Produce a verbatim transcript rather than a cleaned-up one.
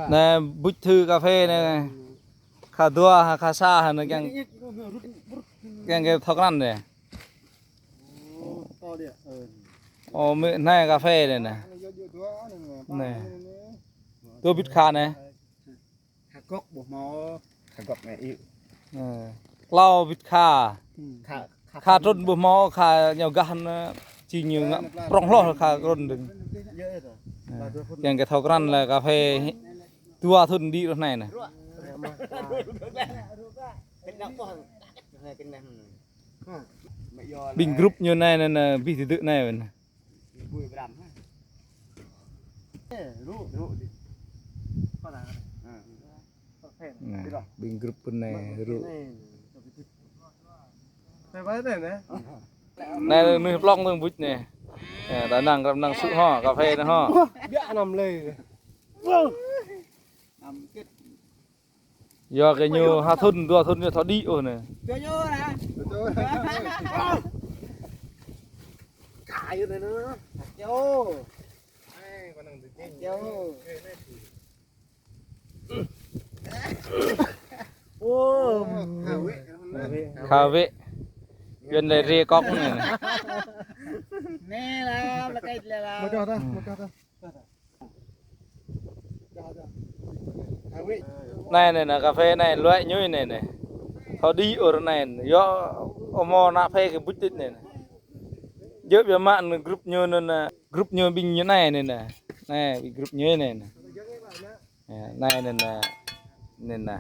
Nè, bút thư cà phê nè. Khả dua, khả sa hả nè, kiăng, kiăng cái thọc răn nè. Ồ, mẹ, nè, cà phê nè nè. Nè. Tôi bút khả nè. Khả gốc bố máu. Khả gốc này ý. Ờ. Lau bút khả. Khả, khả trôn bố máu, khả nhau gah nè. Chỉ như ngạ prong lo khả trôn đừng. Ờ. Kiăng cái thọc răn là cà phê. Tua thun đi rồi này nè. Bình group ñu nè nè nè, bít thì tự nè nè. Nè, bình group nè, rủ. Nè, nè, nè, plong tương bút nè. Nè, ta năng, ta năng sụ ho, cà phê nè ho. Biạ nằm lê. Yo cái ñu ha thun, dua thun ñu thọ đi ô nè. Cho ñu nè. Cả như thế nữa. Cho. Cho. Ô. Khả vệ. Khả vệ. Yên đây rê cóc nè nè. Nè là, là cái là. Một cho ta, một cho ta. Nè nè nè, cà phê nè, loại ñuy nè nè. Thọ đi ở nè, yo, ômô nạ phê cái bút tít nè nè. Djớp yo mạ nè, group ñu nè nè, group ñu bình ñu nè nè nè. Nè, bình group ñu nè nè. Nè, nè nè nè. Nè nè.